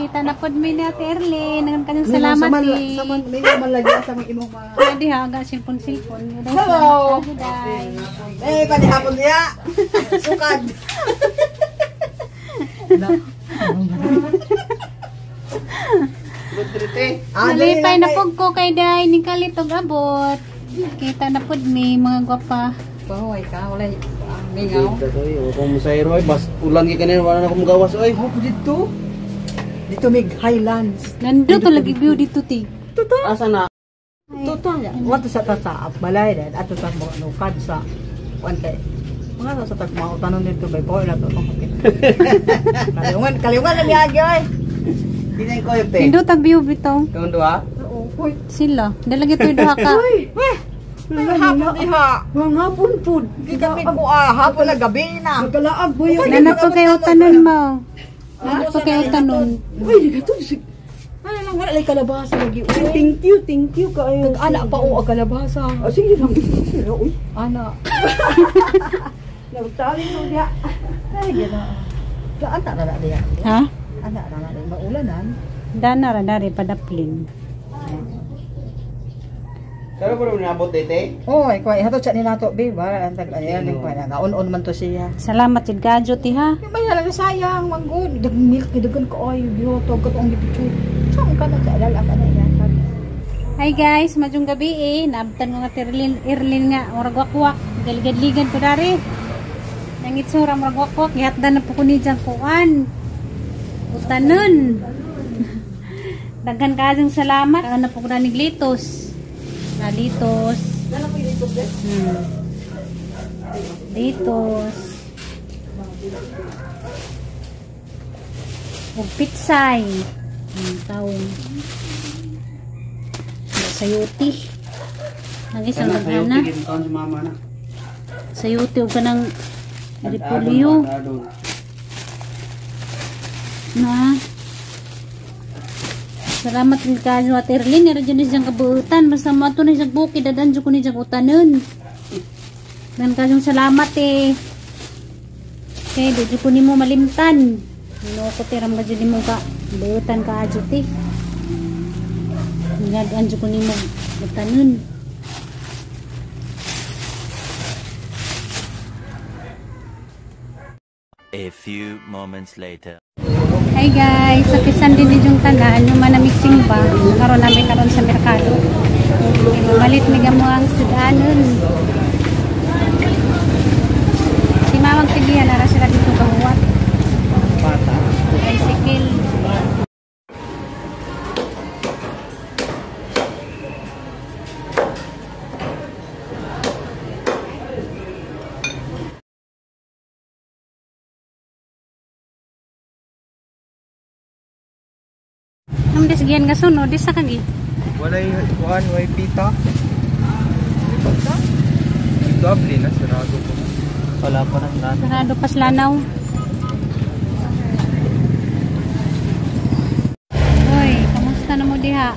Kita na pod mi ni Ate Erlyn. Daghang kayong salamat eh. Saman may man lagi sa mga imong mga. Pwede ha, aga silpon-silpon. Hello. Day. Eh, panihapon diya. Sukad. Nalipay na pud ko kay Day ni kalitog abot. Kita na pod mi mga gwapa. Pahuway ka, wala mingaw. Wa ko musayro ay bas ulan gyud kanina wala na ko magawas oy. Oh, dito. Dito mig highlands. Nando to lagi view dito ti. Asa na? Tuta. Wato sa ta sa balay din ato sa mga nukad sa kuan kay. Mga sa tag mga tanon dito bay boy na to tong Kaliungan, kaliungan lang yagi oy. Pinay ko te. Nando tag view bitaw. Kang duha? Oo, uy. Sila. Dalagi to duha ka. Hapon diha. Mga hapon po. Kita mi ko ah, hapon na gabi na. Nagkalaag po yun. Nana po kayo tanon mo. Nana po kayo tanon. Uy, nagkatun. Ano lang wala lay kalabasa lagi. Uy, thank you kaayo. Ana pa o ang kalabasa. Ah, sige lang. Sige, uy. Ana. Nagtali mo diya. Ay gina. Ana na na diya. Ha? Ana na na diya. Maulanan. Dana ra dari padaplin. Pero pero nabot dito. Oy, kuy hato chat ni nato be. Wala ang tag ayan ning kuy naon-on man to siya. Salamat jud kadyo ti ha. May halaga sayang manggod. Dag milk dagan ko ay giotog ko tong gipicture. Saan ka na sa alala ka na iya. Hi guys, madyong gabi eh. Naabtan ko nga ti Erlyn, Erlyn nga murag wakwak. Galigad-ligad ko dari. Nang itsura murag wakwak, gihatdan na po ko ni diyang kuan. Utanon. Daghan kaayong salamat. Daghan na po ko na ni Glitos. Nalitos. Litos. Ug pitsay. Taong. Sayuti. Nang isang daghana. Taon si mama na. Sayuti ug kanang repolyo. Na. Salamat rin kayo at Erlyn. Meron dyan siyang kabuutan. Basta mo na siyang bukid. Dadan dyan ko na siyang utanon. Dan kayong salamat eh. Okay, di ko nimo malimtan. Ano ko tiram ka dyan nimo ka. Buutan ka adyo te. Ngadan dyan ko nimo utanon. A few moments later. Hi guys, sa kisan din yung tanan, yung manamig simba, karon namin karon sa merkado. Malit mi gamo ang sudanon. Si Mamang Sigihan, nara sila dito kahuwat. Bata. Tricycle. Nung disgian ka sunod, di sa kagi. Walay kuan, walay pita. Doble na sarado ko. Wala pa nang nana. Sarado pas lanaw. Hoy, kamusta na mo diha?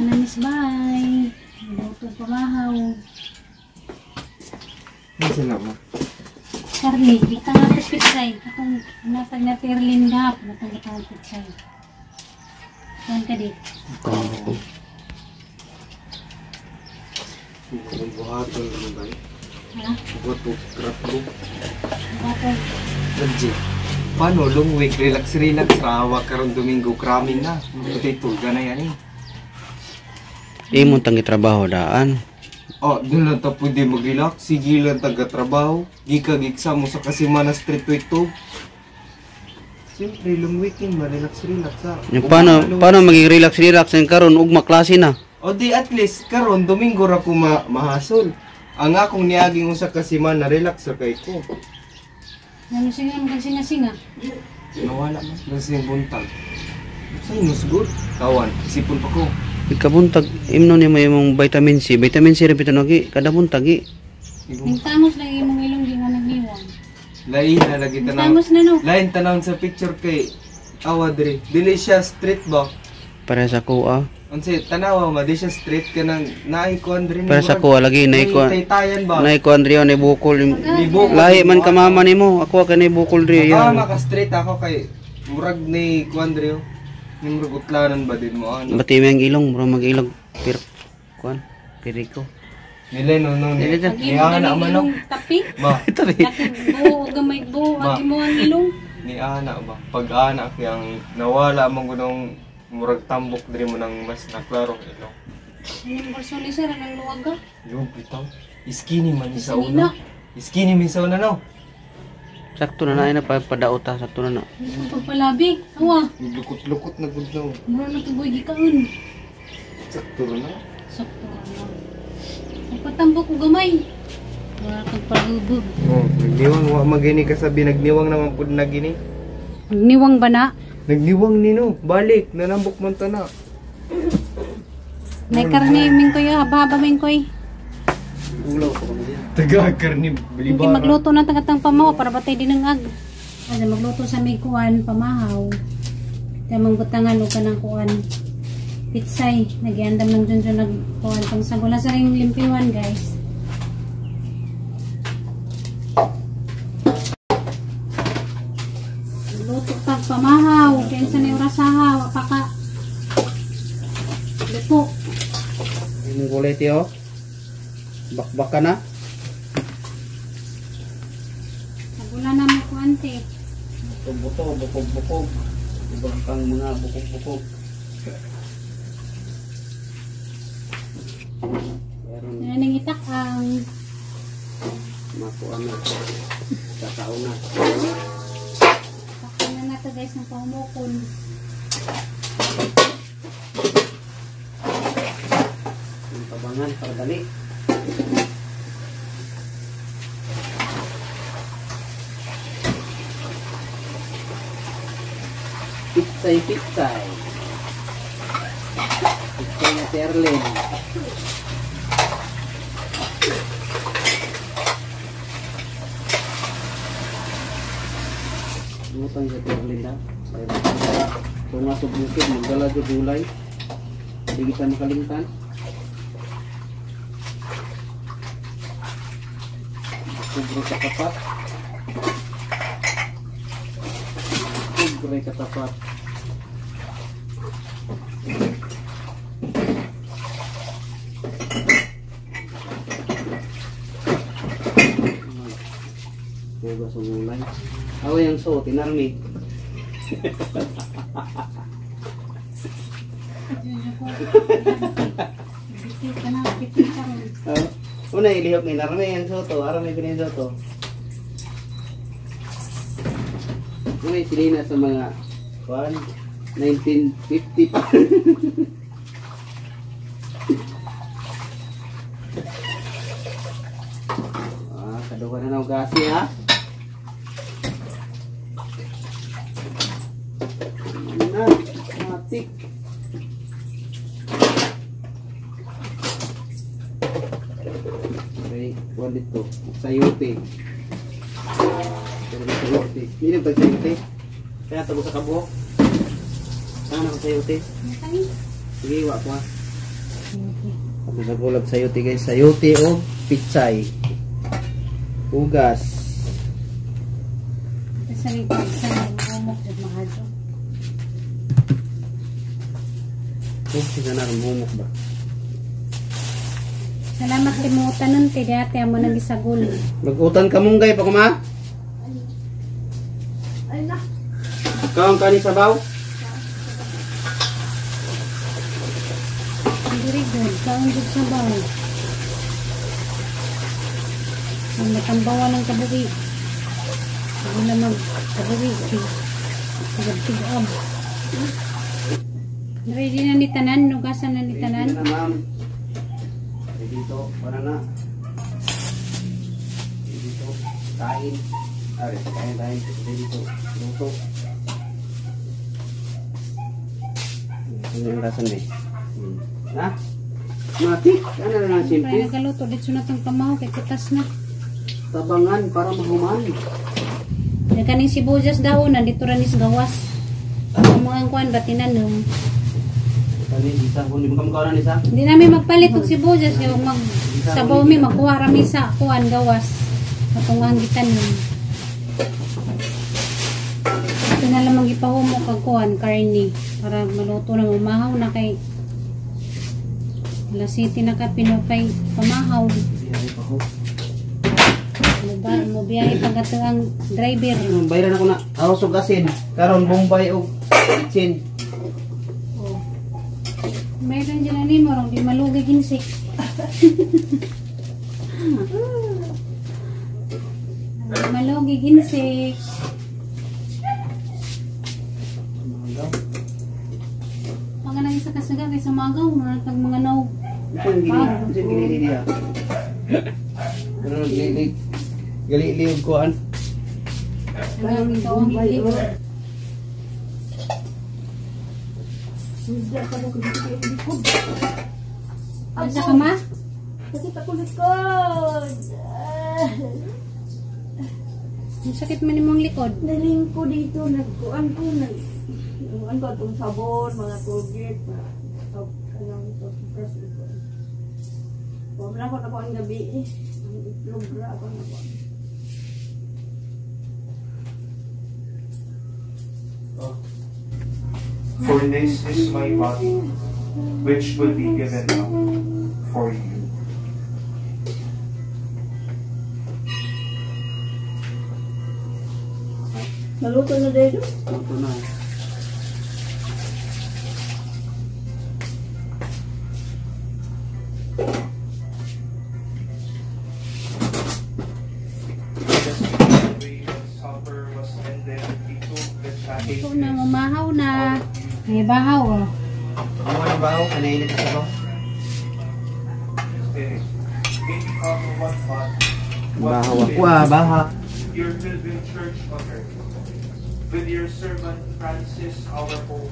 Miss, bye. Luto pamahaw. Sila mo. Carly, kita nga ito pitsay. Itong natag na Erlyn gap. Natag na pitsay. Saan ka di? Buhaton mo ba? Ha? Buhat po krap mo. Buhaton. Legit. Paano long week relax relax rawa karon Domingo kramin na. Puti tuga na yan eh. Imong tangi trabaho daan. Oh, doon lang ta pwede mag-relax. Sige lang taga-trabaho. Gika-giksa mo sa Kasimana Street week to. Siyempre, long weekend, ma-relax relax ha. Yung paano maging relax relax yung karon ug maklase na. O di at least karon Domingo ra ko mahasol. Ang akong niaging usa ka semana relax ra kay ko. Ano sige mo kag singa-singa? Nawala man kasi buntag. Sinus good. Kawan, sipon pa ko. Ikabuntag imno nimo imong vitamin C. Vitamin C ra pito nagi kada buntag gi. Nagtangos lang imong ilong di nga nagniwang. Lain na lagi tanaw. Nagtangos na no. Lain tanaw sa picture kay awa diri. Dili siya street ba? Para sa kuha. Unsa tanawa ma di siya street kanang naay kuan diri. Para sa kuha lagi nay kuha. Taytayan ba? Nay kuan diri nay bukol. May bukol. Lahi man ka mama nimo. Ako ka nay bukol diri. Ah, maka street ako kay murag ni kuan diri. Oh. Ni murag utlanan ba din mo ano? Bati may ang ilong, mura mag-ilog. Pero kuan, piriko. Nila no no ni. Dili ta. Ni ana man no. Tapi. Ma, Buo gamay buo Ma. agi mo ang ilong. ni ana ba? Pag ana kayang nawala man gunong murag tambok diri mo nang mas naklaro ang ilong. Ano mo suli sir ang luwag ka? Yo bitaw. Skinny man ni sa Skinny una. Skinny man sa una no. Sakto na na ay na padaot ta, sakto na na. Ano pagpalabi? Awa. Lukot-lukot na gud no. Mura na kagoy gikaon. Sakto ra na. Sakto na. Pagpatambok ko gamay. Wala kang pagubog. Oh, nagniwang wa magini kasabi nagniwang naman pud na gini. Niwang ba na? Nagniwang nino, balik nanambok man ta na. May karne mingkoy haba-haba mingkoy. Ulaw ko kamo diya. Taga karne Hindi magluto na tagatang pamaw para batay din ang ag. Kasi magluto sa may kuan pamahaw. Kaya mangbutangan o kanang kuan. Pitsay. Nagyandam ng junjun nagkuan pang sagula sa ring limpiwan guys. Luto tag pamahaw. Kaya sa ni orasahaw. Apaka. Luto. Imong gulay tiyo. Bakbak ka na. Sagula na mo kuan te. Buto, bukog-bukog. Ibang kang mga bukog-bukog. Meron Nanangitak ang makuha na. Kakao na. Takpan na nato guys ng pahumukon. Ang tabangan para dali. Pitsay, pitsay. Pitsay na si Erlyn. Lutang si Erlyn na. Tunga sa bukid, magdala sa gulay. Hindi kita makalimtan. Kubro sa kapat. Kubro sa katapat. Kuga sa gulay. Awa yung so, tinarmi. Una ilihok ni narmi ang soto, aron may kunin soto. Una silina sa mga kuan 1950 pa. Ah, kaduha na ng gasi ha. Na, matik. Okay, kuan dito. Sayote. Pero sayote. Hindi na sayote. Kaya tabo sa kabuhok. Saan ako sayote? Sige, wa ko ha. Ako sa gulag sayote guys. Sayote o pitsay. Ugas. Kung na rumumok ba? Salamat kay mo tanon te dati amo nang gisagol. Mag-utan ka munggay pa kuma? Ay na. Kaon ka ni sabaw? Very good. Kaon jud sabaw. Ang matambawan ng kabuhi. Hindi na magkabuhi. Tigab-tigab. Ready na ni tanan? Nugasan na ni tanan? Ready na ma'am. Ready to. Para na. Ready to. Kain. Ari, kain tayo. Ready to. Luto. Ano yung rasan eh? Ha? Matik, ano na lang Pre simple. nagaluto dito na tong pamaho kay kutas na. Tabangan para mahuman. Yan kaning sibuyas dahon nandito ra ni sa gawas. Ang mga kuan ba tinanom. Kani isa kung di mo kamukha na isa. Hindi namin magpalit og sibuyas yung mag sabaw mi magkuha ra mi sa kuan gawas. Atong ang gitanom. Ito na lang gipahumo kag kuan karne para maluto na mamahaw na kay alas 7 na ka pinupay pamahaw. Biyahe pa ko. Mo biyahe pag ato ang driver. Bayaran ako na. Aros og asin. Karon Bombay og kitchen. Oh. Mayroon dyan ani mo rong di malugi ginsik. Malugi ginsik. Mga nang isa kasuga kay sumagaw, murag tag mga naog. Ito yung gili. Ito yung gili niya. Pero gali gali og kuan. Ang ikaw ang hili. Ano ka ma? Sakit ako likod. Ang sakit man imong likod. Naling ko dito, nagkuan ko, nagkuan ko itong sabon, mga Colgate, mga kanang toothbrush ito. Wala ko na ko ang gabi eh. Ang itlog ra ako na ko. For this is my body, which will be given up for you. Maluto na dito. Ito na. Just the way when supper was ended, he took the Ito na, chalice. mamahaw na. May bahaw oh. Ang mga baho kanainit sa baho. Spirit. They become one body, one Bahaw spirit. ako ah, baha. Your pilgrim church on earth, with your servant Francis, our Pope,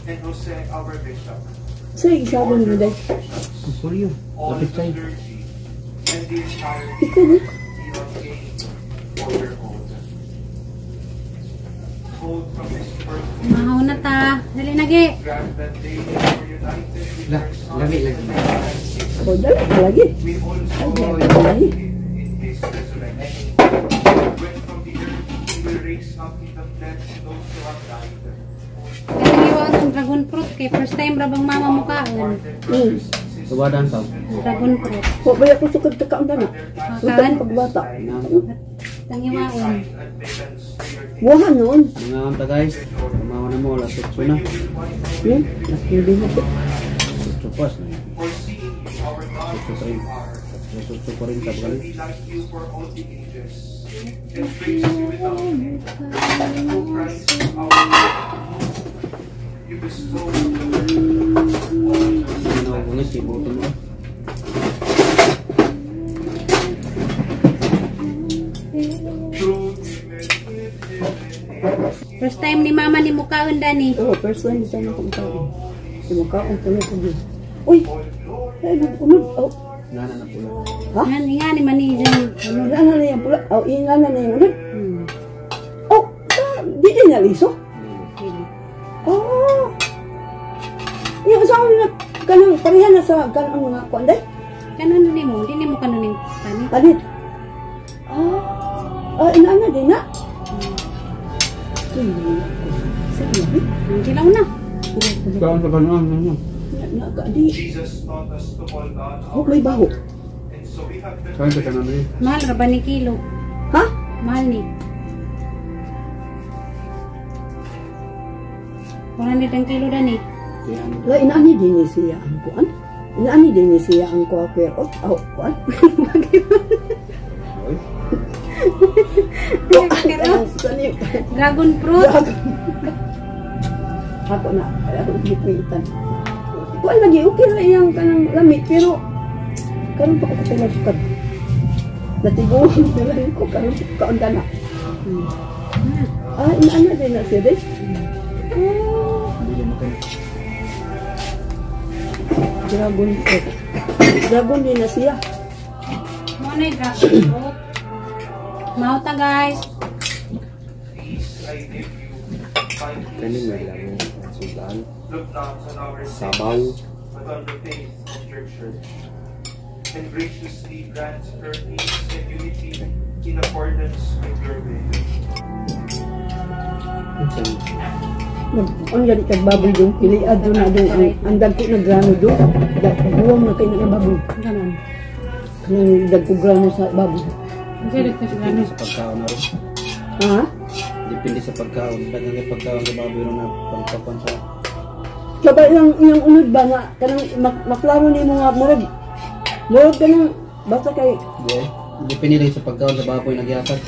and Jose, our Bishop, Say, isabon mo order dahil. of bishops, Kuryo. all Lapit the tayo. clergy, and the entire Ikaw eh. be ordained for your own. Hold from this birth Mahaw na ta. Dali na gi. grant that they were united with La, your Son lami lagi. Francis. O, dali ka lagi. We also Ay, believe in his resurrection. When from the earth he will raise up in the flesh those who have died. Kaya ang dragon fruit kay first time ra bang mama mo kaon. Tuwadan pa. Dragon fruit. Wa ba ako sukad ta kaon na. Kaon. Pagbata. Tangiwaon. Buhan noon. Mga anta guys. Tumawa na mo alas 8 na. Hindi na to. 8 pas na. Foreseeing you, our God, 8 as pa rin. you are. Alas 8 pa rin We shall tabagal. be like you for all the ages, and praise you without end. O Christ, our Lord, you bestow on the earth all your Ano ko nga sibuto mo. Through him and with him and in First time ni mama ni mukaon dani. Oh, first time sa na kong kaon. Si mukhaon puno ko yun. Uy, ay nagpunod. Oh, Nana na pula. Ha? Ngan nga ni mani dyan. ano na na yung pula? Oh, ina na na yung unod. Oh, di din na liso. Oh. Yung sa na kanang pareha na sa kanang mga kuan day. Kanon ni mo, di ni mo kanon ning tani. Panit. Ah, ina na din na. Uy, sige. Dilaw na. Kaon sa kanon. Ano? Na ka di. Jesus taught us to call God Oh, our may baho. Father, and so we have been Kaon sa kanon eh. Mahal ra ba ni kilo? Ha? Mahal ni. 400 ang kilo dani. La inaani din ni siya ang kuan. Inaani din ni siya ang kuan pero oh, kuan. Oy. Kuan. Sani. Dragon fruit. Ako na, ako gipitan. Kuan lagi okay ra iyang kanang lami pero karon pa ko kapila sukad. Natiguan na lang ko karon kaon ka na. Ah, inaana din na siya day. Dili mo kayo. Dragon fruit. Dragon din na siya. Mo na yung dragon fruit. Mauta guys. Peace I give you, my Kani peace may I lang give you. sudan. Look not on our Sabaw. sins, but on the faith of your church. And graciously grant her peace and unity in accordance with your will. Ang gani kag baboy dong piliad do na dong ang dagko na grano do. Buwang na kay na baboy. Ganon. Kanang dagko grano sa baboy. Depende sa pagkaon na rin. Ha? Depende sa pagkaon. Daghang kay pagkaon sa baboy ron na pagkakuan sa Sabay lang iyang unod ba nga kanang maklaro nimo nga murag murag kanang basta kay buo. Depende lang sa pagkaon sa baboy nagyatag.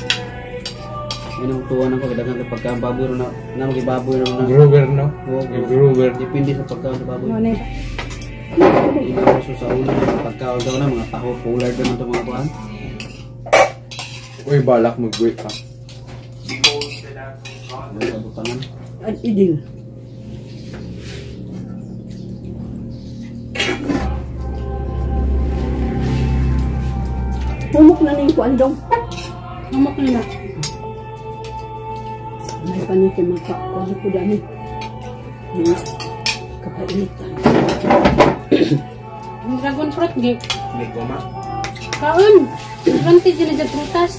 Yan ang tuwa ng pagdagan kay pagkaon baboy ron na na baboy ron na. Grower no? Oo, Grower. Depende sa pagkaon sa baboy. Mo na Hindi na uso sa una pagkaon daw na mga taho polar daw man mga kuan. Uy, balak mag-wait ka. Behold the Lamb of God. Ano sa butangan? Ang idil. Pumok na ning kuan dong. Humok na na. May panik kay maka kuan ko dani. Mga kapainitan. Yung dragon fruit gi. May goma. Kaon. Ignorante dyan na dyan prutas.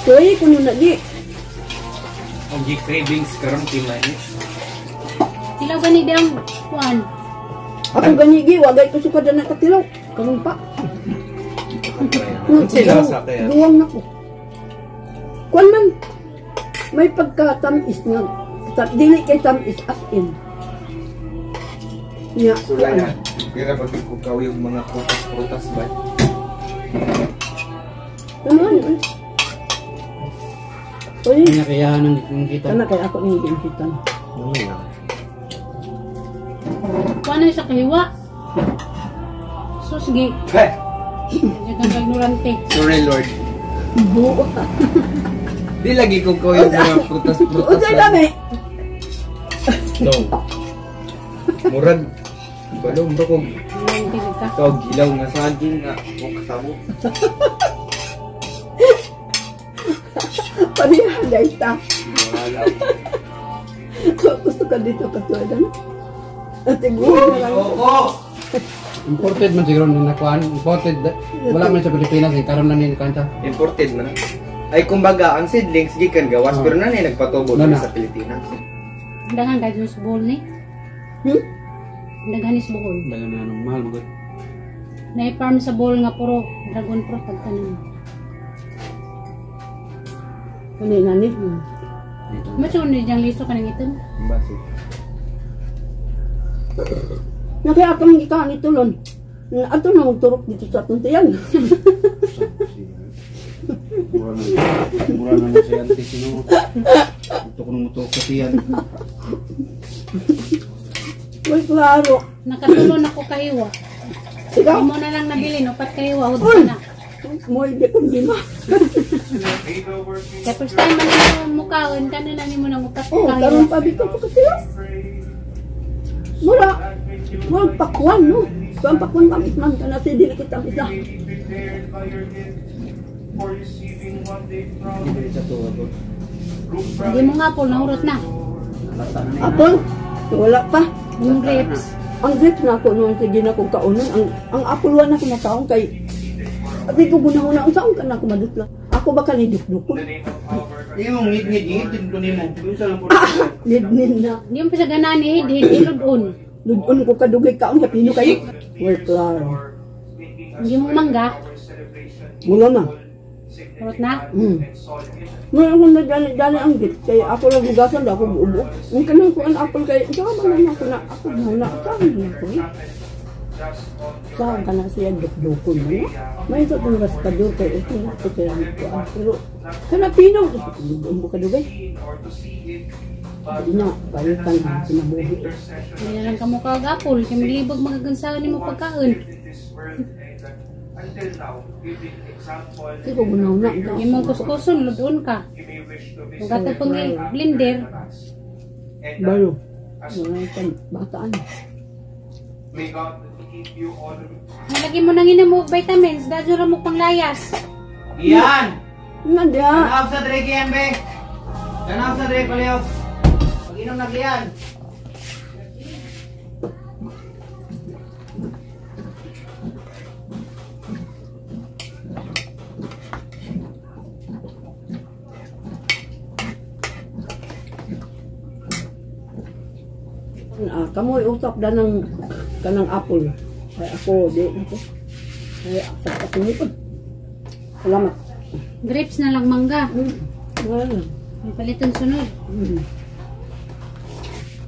Tuy kuno na di. Ang cravings karon timani. Tilaw gani diyang kuan. Ako gani gi wagay ko sukad na katilaw. Karon pa. Sila sa kaya. Duwang na ko. Kuan man may pagkatamis nga dili kay tamis as in. Nya, Sulay na. Pero pag ko kaw yung mga prutas-prutas ba? Ano ano? Uy, Hindi na kaya nang kita. kana kay ako ni kita. Ano na? Kuan na sa kahiwa. Sus gi. Peh! Diyan kang ignorante. Sorry Lord. Buo. Di lagi ko kaw yung mga prutas-prutas. Unsay lami? No. Murag balong ba kog Ignorante jud ka. tawag hilaw nga saging nga o kasabo. Pareha guys ta. Wala. Gusto ka dito katuwadan? Ate gulo na lang. Oo. Imported man siguro na nakuan. Imported. Wala man sa Pilipinas eh. Karon na ni kanta. Imported man. Ay kumbaga ang seedlings gikan gawas pero na ni nagpatubo Na, diri na. sa Pilipinas. Daghan kay juice bowl ni. Hmm? Daghan is bowl. Bayo na anong mahal mo gud. Na farm sa bowl nga puro dragon fruit tagtanan. Kani nani? Macho ni diyang liso kanang iton. Basi. Na kaya akong gikaan ito lon. Ato na magturok dito sa atong tiyan. Mura na siya ante sino. Ito ko nung mutuok sa tiyan. Uy, klaro. Nakatulon ako kahiwa. Ikaw, Imo na lang nabili no pat kahiwa hudto na. mo hindi kong lima. May the working Kaya first time man nimo mukaon kano na nimo nang upat Oh, kahiwa. karon pa bitaw ko kasi. Mura, mura pakwan no. Kuan pakwan tamis man kana si dili kita tamis na. may be prepared by your gift for receiving what they promised. Dili sa tuwa ko. Hindi mo nga po nahurot na. Lata na ni. Apple, wala pa. Yung grapes. Ang grapes na ako noon sige na kong kaunon. Ang apple wa na ko makaon kay Ati ko gunahon na unsaon ka na ako madutla. Ako ba kani dukdukon? In the name of our Imong ngid-ngid ngid ko nimo. Unsa lang po. Nidnin na. Hindi mo pa siya ganahan eh, hiludon. Ludon ko kadugay kaon sa pino kayo. Well, klaro. Hindi mo mangga. Mula na. Hurot na. Mula akong nadali-dali ang git. Kaya ako lang hugasan daw ako buo. Ang kanang kuan apple kay saka man lang ako na ako muna saan na ako. Saan ka na siya dukdukon mo no? May ito itong raspador kay ito na ito kaya ang kuan. Pero kana pino ludon mo kadugay. Di na balikan ang kinabuhi. Hindi na lang kamukha og apple. Kaya maglibog magagansahan nimo pagkaon. Until now, giving example, Kasi ko gunaw na. Imong kuskuson, ludon ka. you may wish to Kung visit gatag pang blender, and Balo. Mga kan bataan. May God keep you all. Nalagyan mo nang ina mo vitamins, dadyo ra mo panglayas. Iyan! Nandiya. Tanaw sa dre kiyan, be! Tanaw sa dre, palihog! Pag-inom na kiyan! Kamoy usap da ng kanang apple. Ay ako di ako. Ay sa ako. Salamat. Grapes na lang mangga. Wala. May paliton sunod.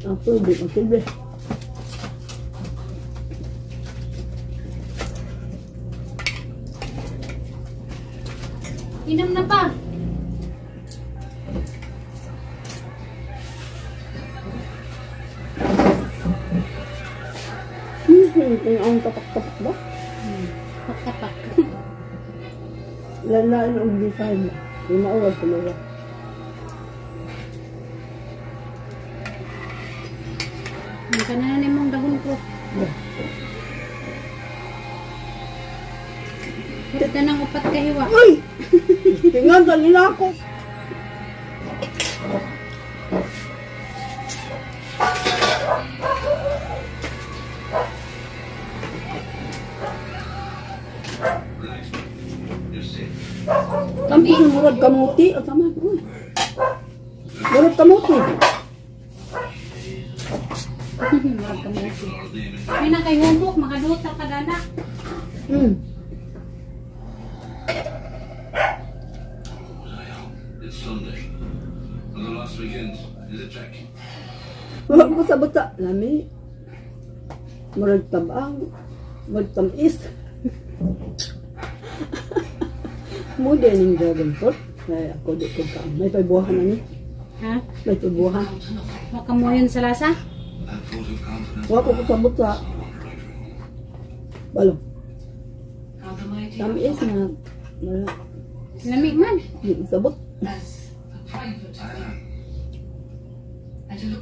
Apple di masilbi. Inom na pa. Ang tapak-tapak ba? Tapak-tapak. Lalaan ang design. Di maawag kumala. Ang kananan mong dagon ko. Ito nang upat kahiwa. Uy! Tingnan sa nila ako. Tampo sa murag kamuti. O tama. Uy. Murag kamuti. Murag kamuti. May nakayhumok, makaduta ka dana. It's Sunday. And the last weekend is a check. Wala ko sa bata. Lami. Murag tabang. Murag tamis. Mo din ang dragon fruit. Ay, ako di ko ka. May pagbuhan na ni. Ha? May pagbuhan. Waka mo yun sa lasa? Wala ko sa bata. Balo. Tamis na. Wala. Lami man. Di masabot.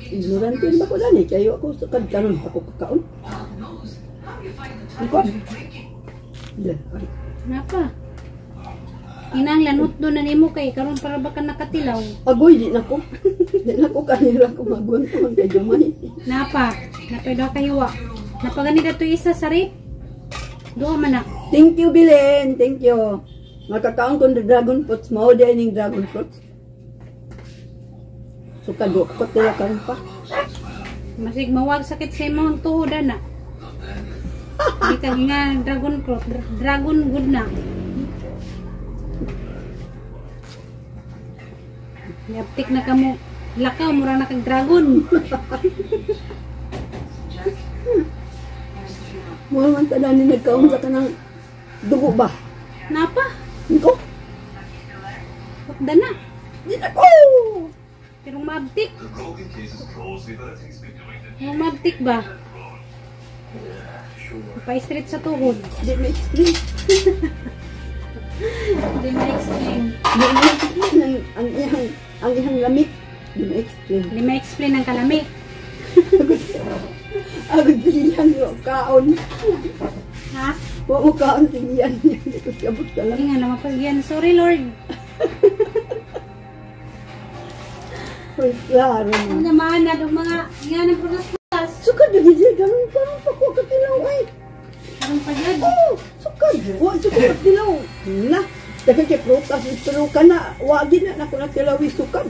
Ignorante ba ko dani? Kayo ako sa karon ako kakaon. Ikaw? Hindi. Napa? Inang lanot doon na nimo kay karon para ba ka nakatilaw? Agoy, di na ko. Di na ko kanira ko magunto kay gamay. Napa? Napay daw kahiwa. Napagani dato isa sari. Duha man na. Thank you, Bilen. Thank you. Makakaon ko ng dragon fruits. Mao di ning dragon fruits. So kado ko tila karon pa. Masig mawag sakit sa imong tuhod na. Di ka nga dragon fruit, dragon good na. Yaptik na kamo. Lakaw mura na kag dragon. Mo man tanan ni nagkaon sa kanang dugo ba? Napa? Niko? Hukda na. Di na ko. Pero maabtik. Yung maabtik ba? Pa-street sa tuhod. Di ma-explain. Di ma-explain. Di ma-explain ang iyang lamig. Di ma-explain. Di ma-explain ang kalami. Agad siyan kaon. Ha? Wa mo kaon siyan. Di ko siyabot ka lang. Hindi nga naman pagyan. Sorry Lord. Uy, klaro Ano na. naman na mga nga ng prutas. Sukad lagi siya. Ganun parang pa ko katilaw ay. Karon pa yun. Oh, sukad. Wa sukad katilaw. Na. Daghan kay prutas pero kana wagi na nako natilaw sukad.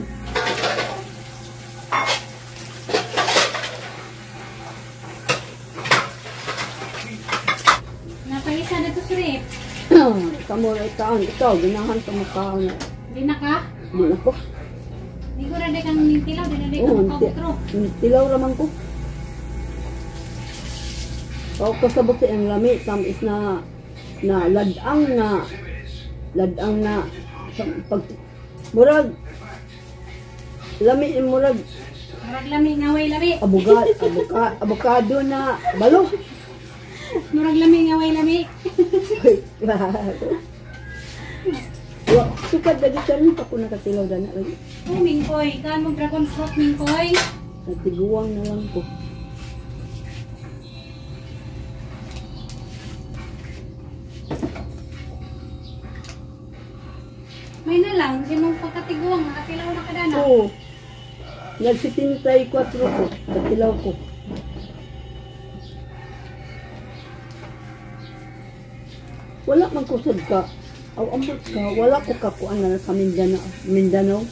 Napahisa na to sir. Kamo ra kaon ikaw ganahan ka mo kaon. Di na ka? Di na ko. Di ko na di kang tilaw, di na di kang kautro. Tilaw ra man ko. O kasabot sa ang lami tamis na na ladang na sa pag murag lami murag Murag lami nga way lami. Abogado na balo. Murag lami nga way lami. Klaro. Wa sukad lagi karon pa ko nakatilaw dana lagi. Oh, mingkoy, kan mo dragon fruit mingkoy. Natiguang na lang ko. katiguang, nakatilaw na ka na. Oo. Nag-74 ko. Katilaw ko. Wala man ko sad ka. Aw ambot ka, wala ko kakuan na sa Mindanao. Mindanao.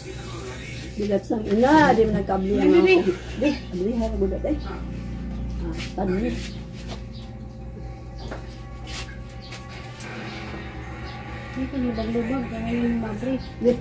Bigat sang ina, di man nagkabli ang ako. Di, abli ha gud day. Ah, tanis. Hindi ko lubag-lubag, ganyan yung mabre. Di.